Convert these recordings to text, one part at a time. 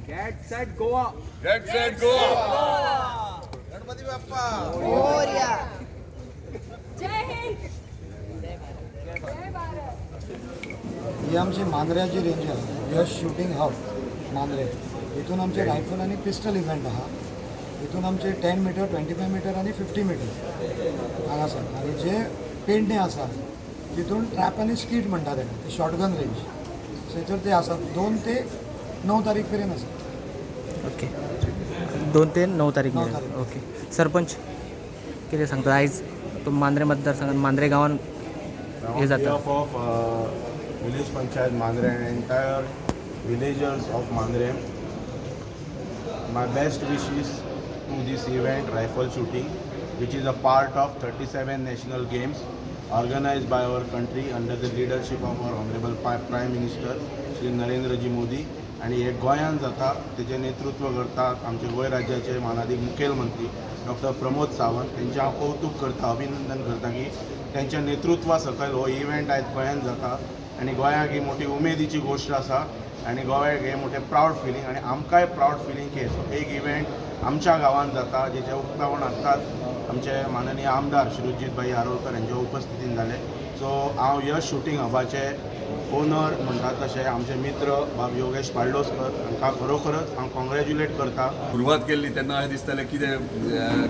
Get set Goa. Get set Goa. Ganpati Bappa. Morya. जय हिंद, जय भारत. ही आमची मांद्र्याची range आहा, यश shooting hub Mandrem. हितून आमचे रायफल आनी पिस्टल इव्हेंट आहा. हितून आमचे 10 मिटर, 25 मिटर आनी 50 मिटर हांगासर. आनी जे पेडणे आसा तितून ट्रॅप आनी स्कीट म्हणटा तेका, ते शॉटगन रेंज. सो हेचेर ते आसा, 2 ते 9 तारीख मेरेन आसा. ओके, 2 ते 9 तारीख 9 मेरेन. तारीख. ओके, सरपंच कितें सांगता? आयज तूं मांद्रे मतदारसंघात मांद्रे गांवान हे On जाता. behalf of Village Panchayat Mandre and entire villagers of Mandre, my best wishes to this event, rifle shooting, which is a part of 37 National Games organized by our country under the leadership of our Honorable Prime Minister Shri Narendra Ji Modi. आणि हे गोंयांत जाता, तेजें नेतृत्व करतात आमचे गोंय राज्याचे मानादीक मुखेलमंत्री डॉक्टर प्रमोद सावंत. तेंचें हांव कौतूक करता, अभिनंदन करता की तेंच्या नेतृत्वा सकयल हो इव्हेंट आयज गोंयांत जाता आनी गोंयाक ही मोठी उमेदीची गोश्ट आसा आनी गोव्याक हें मोठें प्रावड फिलींग आनी आमकांय प्रावड फिलींग की एक इव्हेंट आमच्या गांवांत जाता, जेचें उक्तावण आत्ताच आमचे माननीय आमदार श्री भाई आरोलकर हांच्या उपस्थितीन जालें. सो हांव यश शुटींग हबाचे ओनर म्हणटा तशें आमचे मित्र बाब योगेश पाडलोस्कर हांकां खरोखरच हांव कॉंग्रेच्युलेट करता. सुरवात केल्ली तेन्ना अशें दिसतालें, कितें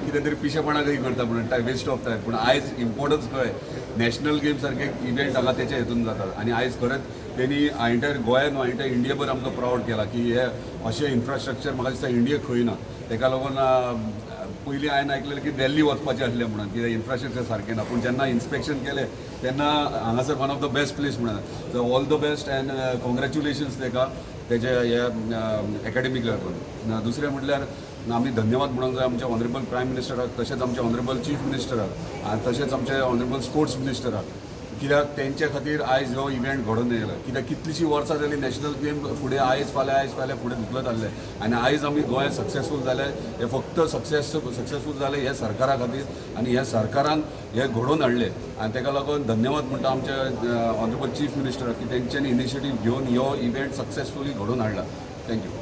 कितें तरी पिशेपणा कशी करता म्हणून, टायम वेस्ट ऑफ टायम. पूण आयज इम्पोर्टन्स कळ्ळें, नॅशनल गेम सारखे इव्हेंट हांगा तेच्या हेतून जातात. आनी आयज खरेंच तेणी एंटायर गोंयान न्हू, एंटायर इंडियाभर आमकां प्रावड केला की हे अशें इन्फ्रास्ट्रक्चर म्हाका दिसता इंडियेक खंय ना. तेका लागून पयलीं हांवें आयकलें की दिल्ली वचपाचें आसलें म्हणून, कित्याक इन्फ्रास्ट्रक्चर सारकें ना. पूण जेन्ना इन्स्पेक्शन केलें तेन्ना हांगासर one of the best place म्हणून. So all the best and congratulations तेका तेजे हे एकाडेमीक लागून. दुसरें म्हटल्यार आमी धन्यवाद म्हणूंक जाय आमच्या ऑनरेबल प्रायम मिनिस्टराक, तशेंच आमच्या ऑनरेबल चीफ मिनिस्टराक आनी तशेंच आमचे ऑनरेबल स्पोर्ट्स मिनिस्टराक, कित्याक तेंचे खातीर आयज हो इव्हेंट घडोवन येयला. कित्याक कितलींशीं वर्सां जालीं नॅशनल गेम फुडें आयज फाल्यां, आयज फाल्यां फुडें धुकलत आसले आनी आयज आमी गोंयांत सक्सेसफूल जाले. हे फक्त सक्सेसफूल जाले हे सरकारा खातीर आनी ह्या सरकारान हे घडोवन हाडलें. आनी तेका लागून धन्यवाद म्हणटा आमच्या ऑनरेबल चीफ मिनिस्टराक की तेंच्यांनी इनिशिएटीव घेवन हो इव्हेंट सक्सेसफुली घडोवन हाडला. Thank you.